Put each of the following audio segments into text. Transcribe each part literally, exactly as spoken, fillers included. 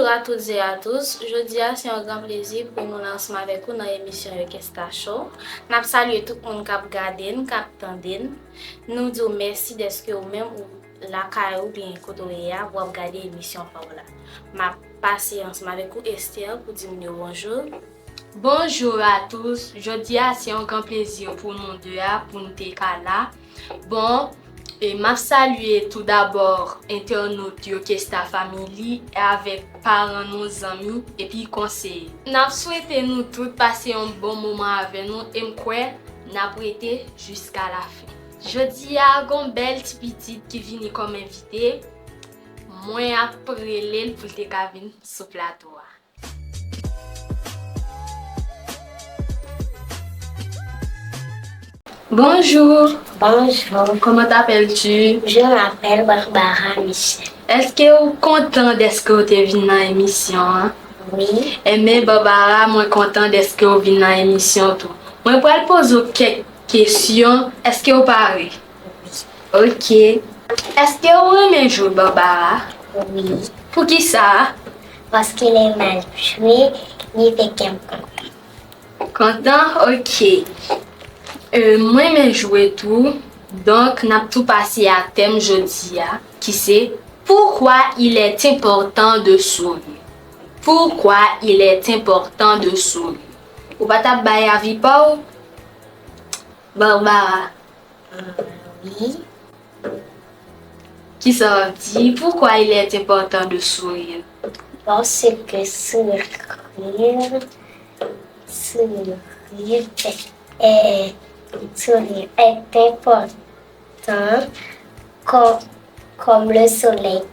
Bonjour à toutes et à tous. Jodi a, se yon gran plezi pou nou la ansanm avèk ou nan emisyon Orchestra Show. N ap salye tout moun k ap gade n, k ap tande n. Nou di w mèsi dèske ou menm ou lakay ou byen kote w ye a, w ap gade emisyon pa w la. M ap pase ansanm avèk ou, Esther, pou di moun yo bonjou. Bonjour à tous. Jodi a, se yon gran plezi pou nou de a, pou n te ka la. Bon, e m ap salye tou dabò entènot Orchestra Family avèk paran nou, zanmi, epi konseye. N ap swete nou tout pase yon bon moman avè nou e m kwè n ap rete jiska lafen. Jodi a, gon bèl ti pitit ki vini kòm envite. Mwen ap rele l pou l te ka vin sou plato a. Bonjour. Bonjour. Comment t'appelles-tu? Je m'appelle Barbara Michel. Èske ou kontan dèske ou te vin nan emisyon an? Wi. Enben, Barbara, mwen kontan dèske ou vin nan emisyon tou. Mwen pral poze w kèk kesyon. Èske ou pare? Ok. Èske ou renmen jwe, Barbara? Wi. Poukisa? Paske lè m al jwe, li fè kè m kontan. Kontan? Ok. Euh, mwen renmen jwe tou. Donk, n ap tou pase a tèm jodi a, ki se: Pourquoi il est important de sourire? Pourquoi il est important de sourire? Ou pa t ap bay avi pa w, Barbara? Wi. Kisa w ap di? Pourquoi il est important de sourire? Parce que sourire, sourire, est, sourire est important comme, comme le soleil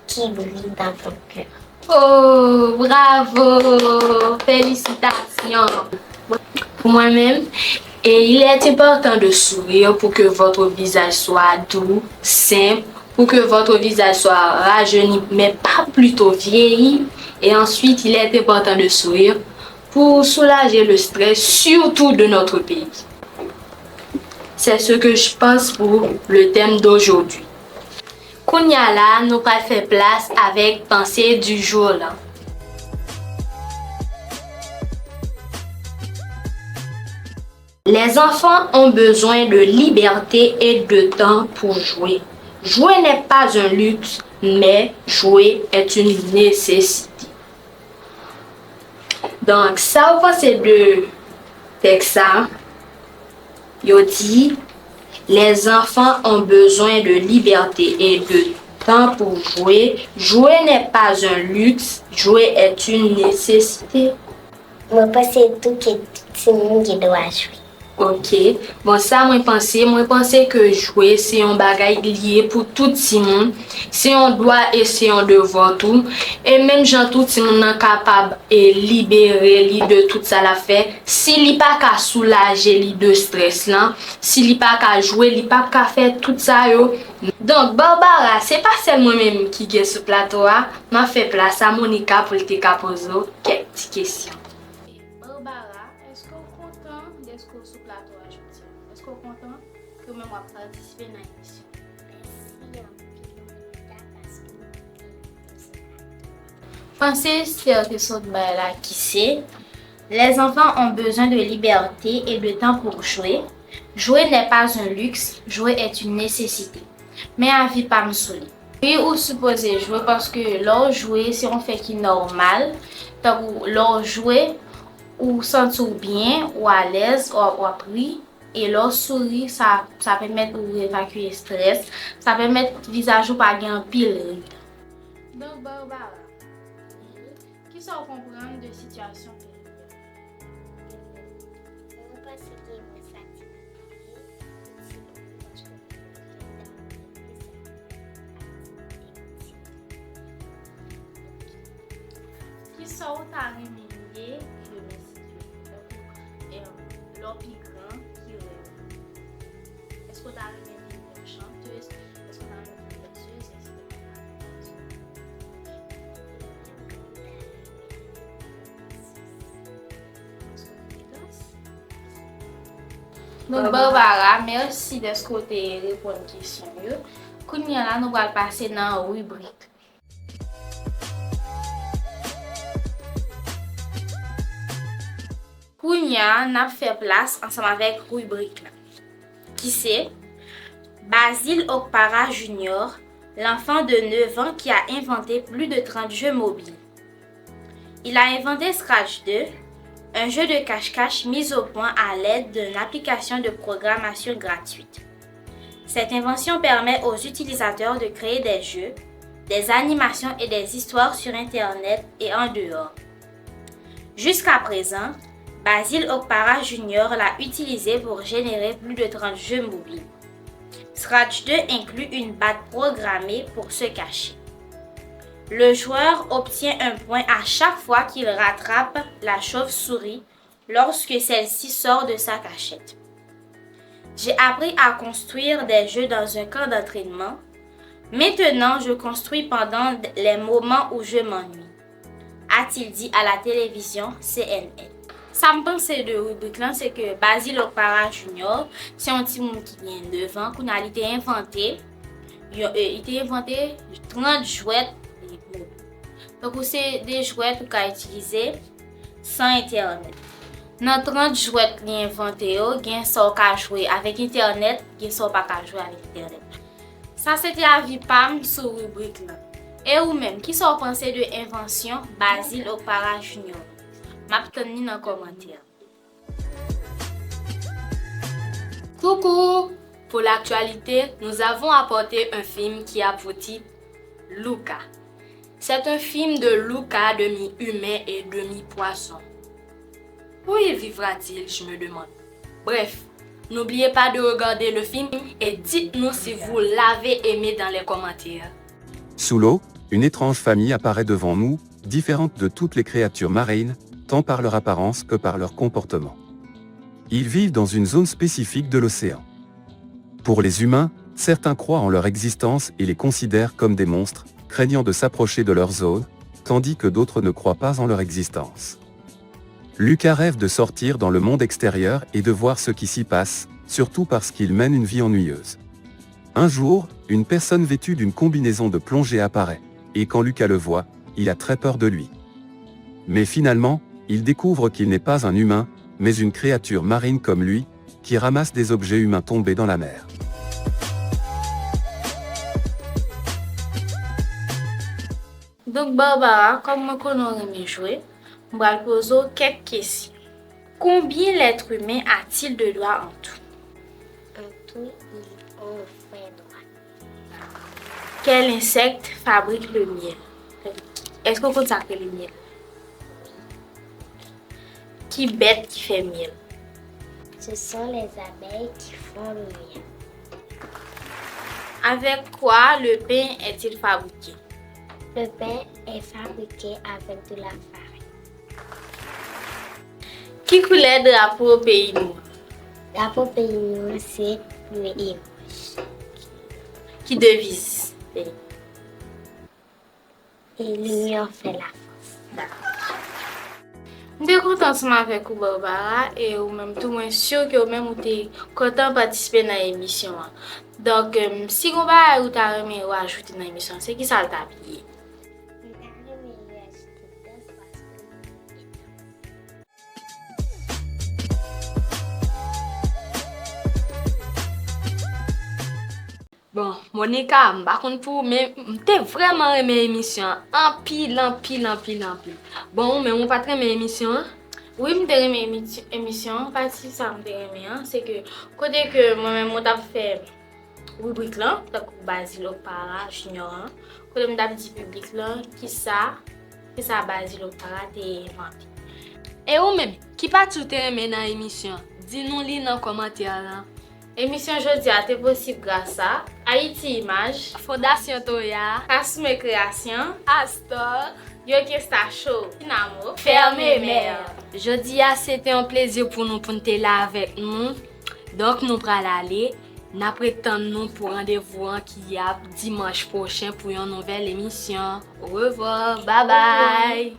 qui brille dans ton cœur. Oh, bravo! Félicitations! Pour moi-même, et il est important de sourire pour que votre visage soit doux, simple, pour que votre visage soit rajeuni, mais pas plutôt vieilli. Et ensuite, il est important de sourire pour soulager le stress, surtout de notre pays. C'est ce que je pense pour le thème d'aujourd'hui. Kounye a la, nou pral fè plas avèk pensée du jour lan. Les enfants ont besoin de liberté et de temps pour jouer. Jouer n'est pas un luxe, mais jouer est une nécessité. Donk, sa w panse de tèks sa? Yo di, les enfants ont besoin de liberté et de temps pour jouer. Jouer n'est pas un luxe, jouer est une nécessité. Mwen panse tou ke tout timoun gen dwa jwe. Ok. Bon, sa mwen panse, mwen panse ke jwe se yon bagay li ye pou tout timoun. Se yon dwa e se yon devwa tou. E menm jan tou timoun nan kapab e libere li de tout sa l ap fè. Si li pa ka soulaje li de strès lan, si li pa ka jwe, li p ap ka fè tout sa yo. Donk, Barbara, se pa sèl mwen menm ki gen sou plato a, m ap fè plas a Monica pou l te ka poze w kèk ti kesyon. Barbara, èske w kontan dèske w sou plato a jodi a? Èske w kontan ke w menm w ap patisipe nan emisyon? Mèsi anpil, Monica, paske w envite m sou plato a. Panse Esther te sot bay la ki se: Les enfants ont besoin de liberté et de temps pour jouer. Jouer n'est pas un luxe, jouer est une nécessité. Men avi pa m sou li. Wi, ou sipoze jwe paske lè w jwe, se yon fè ki nòmal. Tankou lè w jwe, ou santi w byen, ou alèz, w ap, w ap ri. E lè w souri, sa, sa pèmèt ou evakye estrès, sa pèmèt vizaj ou pa gen anpil rid. Donk, Barbara, kisa w konprann de sitiyasyon peyi a? Mwen panse ke mwen satisfè. Kisa w ta renmen ye demen si Dye vle? Tankou, em, lè w pi gran, ki rèv ou? Èske w ta renmen vin yon chantèz? Èske w ta renmen vin yon dansèz? Èske w ta renmen vin yon dansèz? Èske w vle dans? Donk, Barbara, mèsi dèske w te reponn kesyon yo. Kounye a la, nou pral pase nan ribrik. Kounye a, n ap fè plas ansanm avèk ribrik la, ki se Basile Okpara Junior, l'enfant de neuf ans qui a inventé plus de trente jeux mobiles. Il a inventé Scratch deux, un jeu de cache-cache mis au point à l'aide d'une application de programmation gratuite. Cette invention permet aux utilisateurs de créer des jeux, des animations et des histoires sur Internet et en dehors. Jusqu'à présent, Basile Okpara Junior l'a utilisé pour générer plus de trente jeux mobiles. Scratch deux inclut une batte programmée pour se cacher. Le joueur obtient un point à chaque fois qu'il rattrape la chauve-souris lorsque celle-ci sort de sa cachette. J'ai appris à construire des jeux dans un camp d'entraînement. Maintenant, je construis pendant les moments où je m'ennuie, a-t-il dit à la télévision C N N. Sa m panse de ribrik lan, se ke Basile Okpara Junior, se yon timoun ki gen nèf an, kounye a li te envante, yo, e, li te envante trant jwèt, e, mobil. Tankou se de jwèt ou ka itilize san entènèt. Nan trant jwèt li envante yo, gen sa w ka jwe avèk entènèt, gen sa w pa ka jwe avèk entènèt. Sa se te avi pa m sou ribrik lan. E ou menm, kisa w panse de envansyon Basile Okpara Junior? M ap tann li nan kòmantè. Coucou! Pour l'actualité, nous avons apporté un film qui a pour titre Luca. C'est un film de Luca, demi-humain et demi-poisson. Où y vivra-t-il, je me demande. Bref, n'oubliez pas de regarder le film et dites-nous si vous l'avez aimé dans les commentaires. Sous l'eau, une étrange famille apparaît devant nous, différente de toutes les créatures marines, tant par leur apparence que par leur comportement. Ils vivent dans une zone spécifique de l'océan. Pour les humains, certains croient en leur existence et les considèrent comme des monstres, craignant de s'approcher de leur zone, tandis que d'autres ne croient pas en leur existence. Luca rêve de sortir dans le monde extérieur et de voir ce qui s'y passe, surtout parce qu'il mène une vie ennuyeuse. Un jour, une personne vêtue d'une combinaison de plongée apparaît, et quand Luca le voit, il a très peur de lui. Mais finalement, il découvre qu'il n'est pas un humain, mais une créature marine comme lui, qui ramasse des objets humains tombés dans la mer. Donk, Barbara, kòm mwen konnen w renmen jwe, m pral poze w kèk kesyon. Combien l'être humain a-t-il de doigts en tout? En tout, ils ont vingt doigts. Quel insecte fabrique le miel? Èske w konn sa k rele myèl? Ki bèt ki fè myèl? Ce sont les abeilles qui font le miel. Avec quoi le pain est-il fabriqué? Le pain est fabriqué avec de la farine. Ki koulè drapo peyi nou an? Drapo peyi nou an se ble e wouj. Ki deviz peyi nou? E l'union fait la force. M te kontan ansanm avèk ou, Barbara, e ou menm tou, mwen si ke ou menm ou te kontan patisipe nan emisyon an. Donk, si gon bagay ou ta renmen rajoute nan emisyon an, se kisa l t ap ye? Mwen ta renmen rajoute dans paske mwen renmen dans. Bon, Monica, m pa konn pou ou, men m te vrèman renmen emisyon an. Anpil, anpil, anpil, anpil. Bon, ou menm, ou pa t renmen emisyon an? Wi, m te renmen emi- emisyon an. Pati sa m te renmen an, se ke kote ke mwen menm mwen t ap fè ribrik lan, tankou Basile Okpara Junior an, kote m t ap di piblik lan kisa, kisa Basile Okpara te envante. E ou menm, ki pati ou te renmen nan emisyon an? Di nou li nan kòmantè lan. Emisyon jodi a te posib gras a Ayiti Imaj, Fondasyon Toya, Kasme Kreyasyon, Astor, Yokesta Show, Dinamo, Ferme Mer. Jodi a, se te yon plezi pou nou pou n te la avèk nou. Donk, nou pral ale. N ap ret tann nou pou randevou an ki ap dimanch pwochen pou yon nouvèl emisyon. Orevwa, babay!